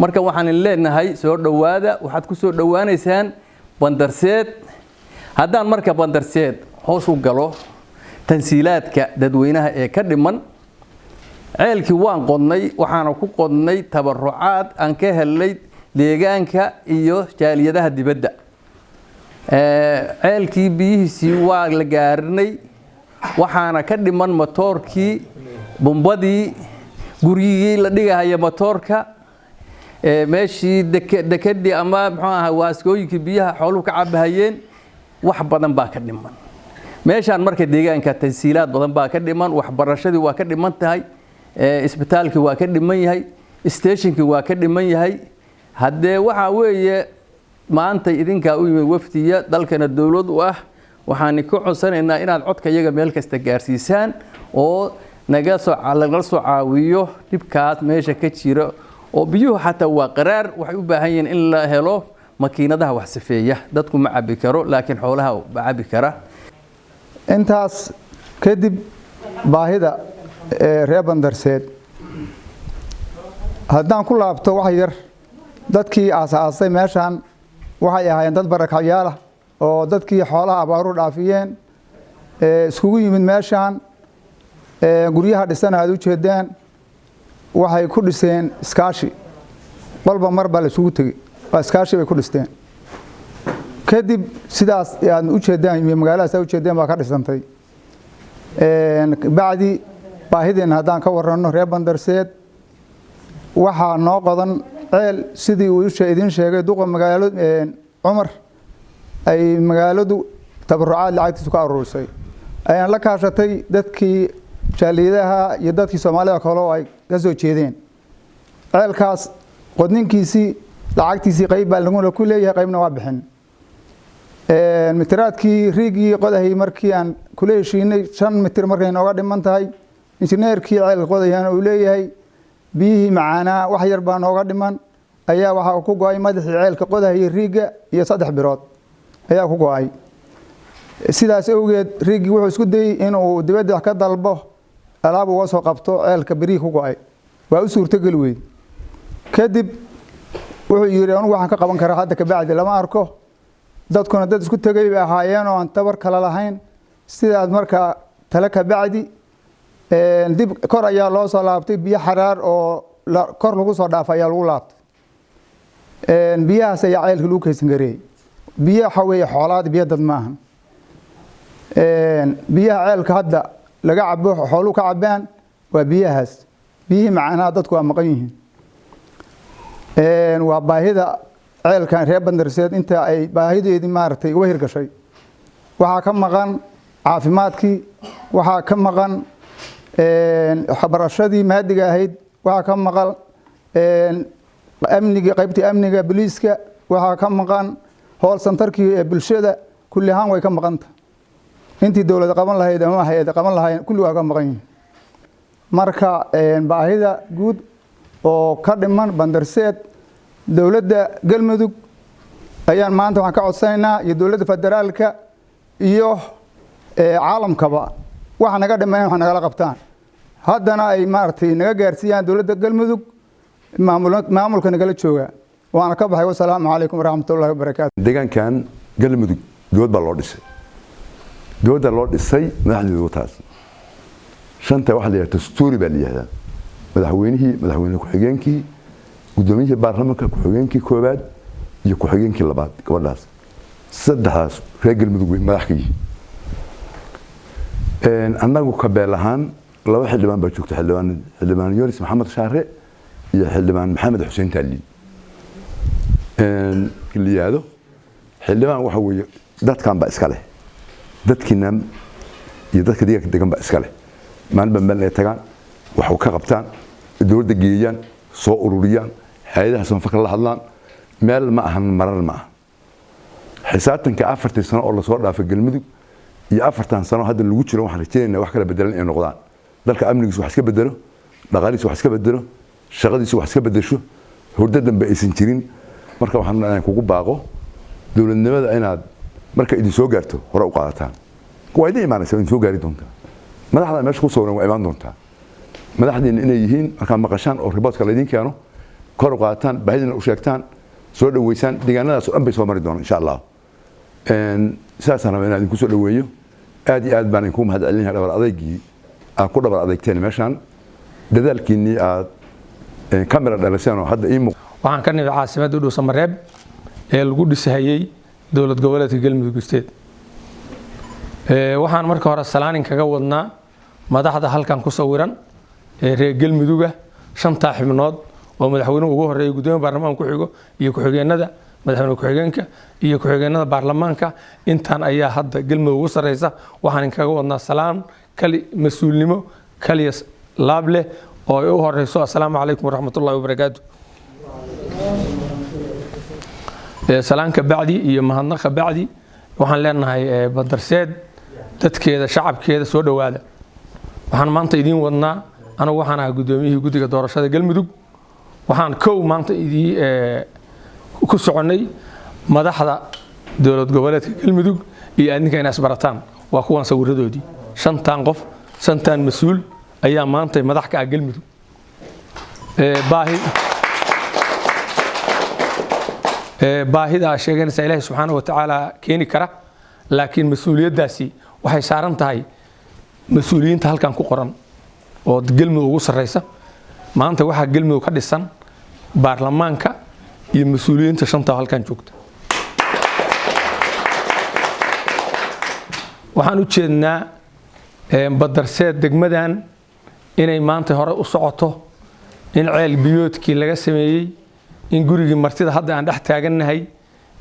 Marka waxaan leenahay, soo dhowaada, waxaad ku soo dhowaanaysaan Bandarseed. Haddaan marka Bandarseed hoos u galo tansiilaadka dadweynaha ee ka dhiman, ceelkii waan qodnay, waxaana ku qodnay tabarucaad aan ka helnay deegaanka iyo jaaliyadaha dibadda. Ceelkii biyihiisii waa la gaarinay, waxaana ka dhiman matoorkii, bumbadii, guryigii la dhigahaya matoorka, meeshii dekadii ama muxuu ahaa waaskooyinkii biyaha xooluhu ka cabahayeen. Wax badan baa ka dhiman meeshaan. Marka deegaanka tansiilaad badan baa ka dhiman. Waxbarashadii waa ka dhiman tahay, isbitaalkii waa ka dhiman yahay, stationkii waa ka dhiman yahay. Haddee waxaa weeye, maanta idinkaa u yimid wafdiya, dalkana dowlad u ah, waxaan ka codsanaynaa inaad codka iyaga meel kasta gaarsiisaan oo naga soo lagala soo caawiyo dhibkaas meesha ka jira, oo biyuhu xataa waa qaraar. Waxay u baahan yihiin in la helo makiinadaha wax safeeya. Dadku ma cabi karo, laakiin xoolaha ma cabi kara. Intaas kadib, baahida reer Bandarseed haddaan ku laabto wax yar, dadkii aasaasay meeshan waxay ahaayeen dad barakacyaal ah oo dadkii xoolaha abaaru dhaafiyeen iskugu yimid meeshan. Guryaha dhisan aad u jeedaan waxay ku dhiseen iskaashi, qolba mar baa la isugu tegey, waa iskaashi bay ku dhisteen. Kadib sidaas aad u jeedaan iyo magaaladaas aad u jeedeen baa ka dhisantay. Bacdi baahideenna haddaan ka waranno, reer Bandarseed waxaa noo qodan ceel, sidii uu idiin sheegay duqa magaalo Cumar, ay magaaladu tabarucaad lacagtiisu ka aruurisay, ayna la kaashatay dadkii jaaliyadaha iyo dadkii Soomaalida kale oo ay ka soo jeedeen. Ceelkaas qodninkiisii lacagtiisii qayb baa laguna ku leeyahay, qaybna waa bixin. Mitiraadkii riigii qodahayay markii aan kula heshiinay 5 mitir markay nooga dhiman tahay, injineerkii ceelka qodayana uu leeyahay biyihii macaanaa wax yar baa nooga dhiman, ayaa waxaa ku go'ay madaxii ceelka qodahayay riigga iyo 3 birood ayaa ku go'ay. Sidaas awgeed riiggii wuxuu isku dayey inuu dibadda ka dalbo alaab uga soo qabto ceelka birihii ku go'ay, waa u suurtogeli weyd. Kadib wuxuu yidhi, anugu waxaan ka qaban karaa hadda kabacdi lama arko, dadkuna dad isku tegay bay ahaayeen oo aan tabar kale lahayn. Sidaas markaa tale kabacdi dib kor ayaa loo soo laabtay, biyo xaraar oo kor lagu soo dhaafay ayaa lagu laabtay. Biyahaas ayaa ceelka lagu kaysan gareeyey. Biyo waxa weeye xoolaad, biyo dad maahan. Biyaha ceelka hadda laga cabo, xooluhu ka cabaan, waa biyahaas. Biyihii macaanaha dadku waa maqan yihiin. Waa baahida ceelkan reer Bandarseed inta ay baahideedii maaragtay uga hirgashay. Waxaa ka maqan caafimaadkii, waxaa ka maqan waxbarashadii maadiga ahayd, waxaa ka maqan amnigii, qaybtii amniga booliiska, waxaa ka maqan hool centerkii ee bulshada. Kulli ahaan way ka maqanta. Intii dowlad qaban lahayd ama hay'ad qaban lahayd kulli waa ka maqan yihiin. Marka baahida guud oo ka dhiman Bandarseed, dowladda Galmudug ayaan maanta waxaan ka codsanaynaa iyo dowladda federaalka iyo caalamkaba waxa naga dhiman in wax nagala qabtaan, haddana ay maaragtay naga gaarsiiyaan dowladda Galmudug maamulka nagala jooga. Waana ka baxay. Wasalaamu calaykum waraxmatullahi wabarakaatu. Deegaankan Galmudug dowlad baa loo dhisay, dowladda loo dhisay madaxdeedu wataas shanta waxaa la yidhahdaa dastuuri baa la yihahdaa: madaxweynihii, madaxweyne ku-xigeenkii, guddoomiyihii baarlamaanka, ku-xigeenkii koowaad iyo ku-xigeenkii labaad. Gabadhaas saddexdaas reer Galmudug way madax ka yihiin. Annagu kabeel ahaan laba xildhibaan baa joogta, xildhibaan Yonis Maxamed Shaare iyo xildhibaan Maxamed Xuseen Taaliil la yihahdo. Xildhibaan waxa weeye dadkan baa iska leh, dadkiina iyo dadka deegaanka degan baa iska leh. Maalinba meel ay tagaan, wax ka qabtaan, dowladda geeyaan, soo ururiyaan, hay'adaha samafalka la hadlaan. Meel ma ahan marar ma aha. Xisaabtanka 4-tii sano oo lasoo dhaafay Galmudug iyo 4-tan sano hadda lagu jiro, waxaan rajaynaynaa wax kala bedelan inay noqdaan. Dalka amnigiisu wax iska bedelo, dhaqaalihiisu wax iska bedelo, shaqadiisu wax iska bedesho, hurdo dambe aysan jirin. Marka waxaan inaan kugu baaqo dowladnimada inaad marka idin soo gaarto hore u qaadataan. Waa idin imaanaysa, waa idin soo gaari doontaa. Madaxda meesha ku sawiran waa imaan doontaa. Madaxdiina inay yihiin markaad maqashaan oo reportka laydin keeno. Kor u qaataan, baahidina u sheegtaan, soo dhaweysaan. Deegaanadaas oo dhan bay soo mari doonaan, insha Allah. Sidaasaan rabaa inaan idinku soo dhaweeyo. Aad iyo aad baan idinku mahad celinaya dhabar adeygii aad ku dhabar adeygteen meeshaan, dadaalkiinnii aad kamera dhaliseen oo hadda ii muuq. Waxaan ka nimid caasimadda Dhuusamareeb ee lagu dhisahayey dowlad goboleedka Galmudug State. Waxaan marka hore salaanin kaga wadnaa madaxda halkan ku sawiran ee reer Galmuduga, shantaa xubnood oo madaxweynuhu ugu horeeya, gudoomiya baarlamaanka ku xigo iyo ku-xigeenada, madaxweyne ku-xigeenka iyo ku-xigeenada baarlamaanka. Intaan ayaa hadda Galmudug ugu sarreysa. Waxaan kaga wadnaa salaan kali mas-uulnimo kaliya laab leh oo ay u horeyso assalaamu calaykum waraxmatullahi wabarakaatu. Salaanka bacdi iyo mahadnaqa bacdi, waxaan leenahay Bandarseed dadkeeda, shacabkeeda, soo dhowaada. Waxaan maanta idiin wadnaa, anigu waxaan ahaa guddoomiyihii guddiga doorashada Galmudug. Waxaan kow maanta idii ku soconnay madaxda dowlad goboleedka Galmudug iyo adinka inaa isbarataan. Waa kuwan sawiradoodii, shantan qof, shantan mas-uul ayaa maanta madax ka ah Galmudug. Baahi baahida aa sheeganaysaa Ilaahay subxaana wa tacaala keeni kara, laakiin mas-uuliyaddaasi waxay saaran tahay mas-uuliyiinta halkan ku qoran oo Galmudug ugu sarreysa. Maanta waxaa Galmudug ka dhisan baarlamaanka iyo mas-uuliyiinta shanta halkan joogta. Waxaan u jeednaa Badarseed degmadan inay maanta hore u socoto, in ceel biyoodkii laga sameeyey, in gurigii martida hadda aan dhex taagannahay,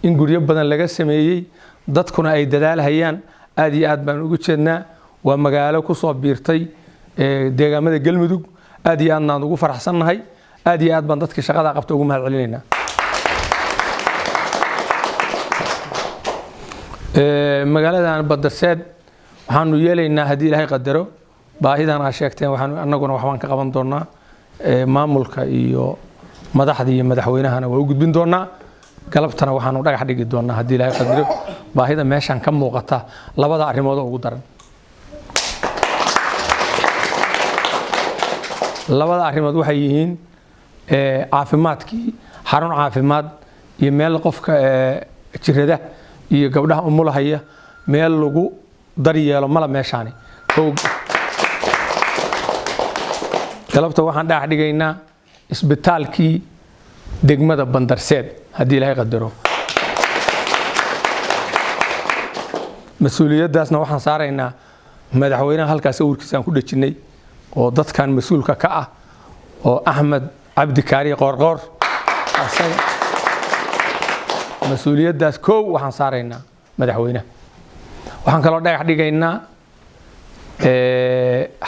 in guryo badan laga sameeyey, dadkuna ay dadaalhayaan. Aad iyo aad baan ugu jeednaa. Waa magaalo ku soo biirtay deegaamada Galmudug. Aad iyo aadna aan ugu faraxsannahay. Aad iyo aad baan dadkii shaqadaa qabta ugu mahad celinaynaa. Magaaladan Badarseed waxaanu yeelaynaa, haddii Ilaahay qadaro, baahidan aa sheegteen waxaanu annaguna waxbaan ka qaban doonaa. Maamulka iyo madaxda iyo madaxweynahana waa u gudbin doonaa. Galabtana waxaanu dhagax dhigi doonaa, haddii Ilaahay qadaro, baahida meeshan ka muuqata labada arrimood oo ugu daran. Labada arrimood waxay yihiin caafimaadkii, xarun caafimaad iyo meel qofka jirada iyo gabdhaha umulahaya meel lagu daryeelo mala meeshaani. Galabta waxaan dhagax dhigaynaa isbitaalkii degmada Bandarseed, haddii Ilaahay qadaro. Mas-uuliyaddaasna waxaan saaraynaa madaxweynaha halkaas sawirkiisa aan ku dhejinnay oo dadkan mas-uulka ka ah, oo Axmed Cabdi Kaariye Qoorqoor. Asaga mas-uuliyaddaas kow waxaan saaraynaa madaxweynaha. Waxaan kaloo dhagax dhigaynaa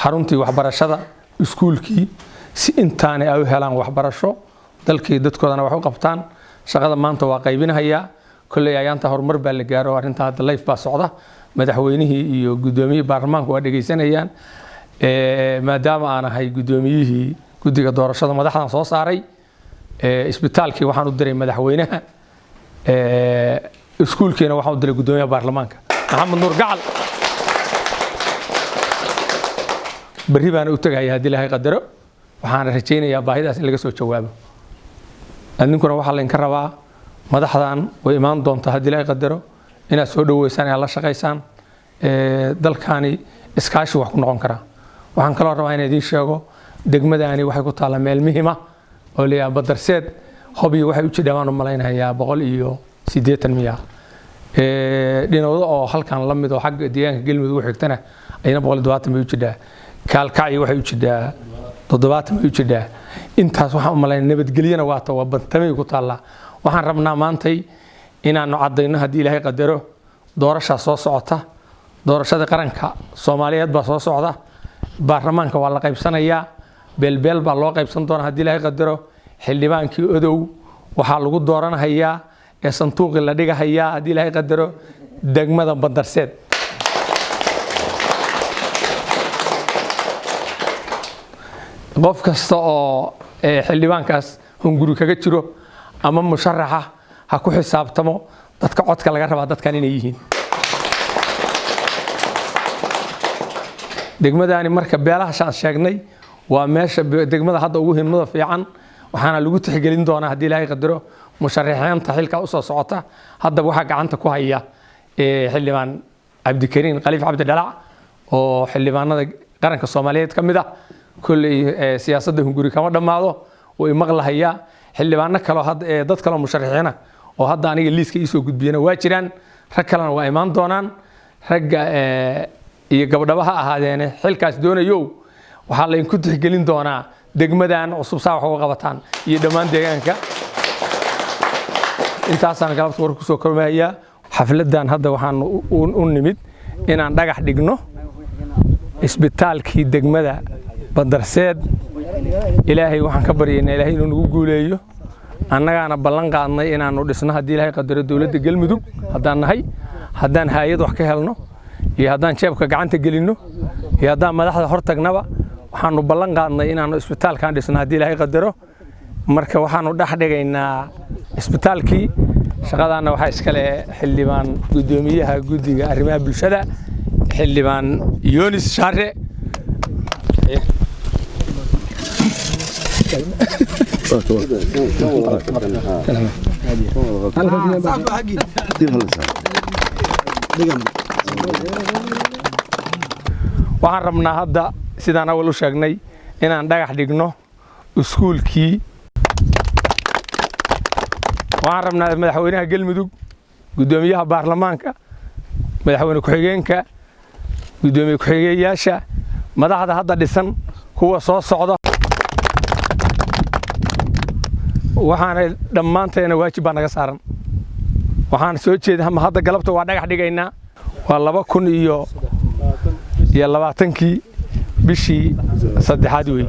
xaruntii waxbarashada, iskuulkii, si intaani ay u helaan waxbarasho, dalkii dadkoodana wax u qabtaan. Shaqada maanta waa qaybinahayaa. Kolley ayaanta horumar baa la gaaro, arrinta hadda life baa socda. Madaxweynihii iyo guddoomiyihii baarlamaanku waa dhegaysanayaan. Maadaama aan ahay guddoomiyihii guddiga doorashada, madaxdan soo saaray, isbitaalkii waxaan u diray madaxweynaha, iskuulkiina waxaan u diray guddoomiyaha baarlamaanka Maxamed Nuur Gacal. Berri baana u tegaya, haddii Ilaahay qadaro. Waxaan rajaynayaa baahidaas in laga soo jawaabo. Adinkuna waxaa laydinka rabaa, madaxdan way imaan doontaa haddii Ilaahay qadaro, inaad soo dhaweysaan, inaad la shaqaysaan. Dalkani iskaashi wax ku noqon karaa. Waxaan kaloo rabaa inaan idiin sheego, degmadani waxay ku taallaa meel muhima oo la yidhaha Badarseed. Hobyo waxay u jidhaa, baan u malaynayaa, 180 miya dhinowdo oo halkan la mid oo xagga deegaanka Galmudug u xigtana ayna 170 bay u jidhaa. Kaalkacyo waxay u jidhaa 70 bay u jidhaa. Intaas waxaan u malaynaya nabadgelyana waata, waa bantamay ku taallaa. Waxaan rabnaa maantay inaanu caddayno, haddii Ilaahay qadaro, doorashaa soo socota. Doorashada qaranka Soomaaliyeed baa soo socda. Baarlamaanka waa la qaybsanayaa, beelbeel baa loo qaybsan doonaa, haddii Ilaahay qadaro. Xildhibaankii Odow waxaa lagu dooranhayaa ee sanduuqii la dhigahayaa, haddii Ilaahay qadaro, degmada Bandarseed. Qof kasta oo xildhibaankaas hunguri kaga jiro ama musharaxa ha ku xisaabtamo dadka codka laga rabaa dadkan inay yihiin degmadani. Marka beelaha shaan sheegnay waa meesha degmada hadda ugu himada fiican. Waxaana lagu tixgelin doonaa haddii Ilaahay qadaro musharaxiinta xilka usoo socota. Haddaba waxaa gacanta ku haya xildhibaan Cabdikariin Khaliif Cabdi Dhalac oo xildhibaanada qaranka Soomaaliyeed ka mid ah. Kolley siyaasadda hunguri kama dhammaado, way maqlahayaa. Xildhibaano kaloo hadda, dad kaloo musharaxiina oo hadda aniga liiska iisoo gudbiyana waa jiraan, rag kalena waa imaan doonaan. Ragga iyo gabdhaba ha ahaadeene xilkaas doonayow, waxaa laydinku tixgelin doonaa degmadan cusub saa wax uga qabataan iyo dhammaan deegaanka. Intaasaan galabta war kusoo kormahayaa. Xafladan hadda waxaan u nimid inaan dhagax dhigno isbitaalkii degmada Bandarseed. Ilaahay waxaan ka baryaynaa Ilaahay inuu nagu guuleeyo. Annagaana ballan qaadnay inaanu dhisno haddii Ilaahay qadaro. Dowladda Galmudug haddaan nahay, haddaan haayad wax ka helno iyo haddaan jeebka gacanta gelinno iyo haddaan madaxda hor tagnaba, waxaanu ballan qaadnay inaanu isbitaalkan dhisno haddii Ilaahay qadaro. Marka waxaanu dhex dhigaynaa isbitaalkii. Shaqadaanna waxaa iskale xildhibaan guddoomiyaha guddiga arrimaha bulshada, xildhibaan Yonis Shaare. Waxaan rabnaa hadda, sidaan awal u sheegnay, inaan dhagax dhigno iskuulkii. Waxaan rabnaa madaxweynaha Galmudug, guddoomiyaha baarlamaanka, madaxweyne ku-xigeenka, guddoomiye ku-xigeeyaasha, madaxda hadda dhisan, kuwa soo socda, waxaana dhammaanteena waajib baa naga saaran. Waxaan soo jeeda ama hadda galabta waa dhagax dhigaynaa. Waa 2020-kii bishii saddexaad wey.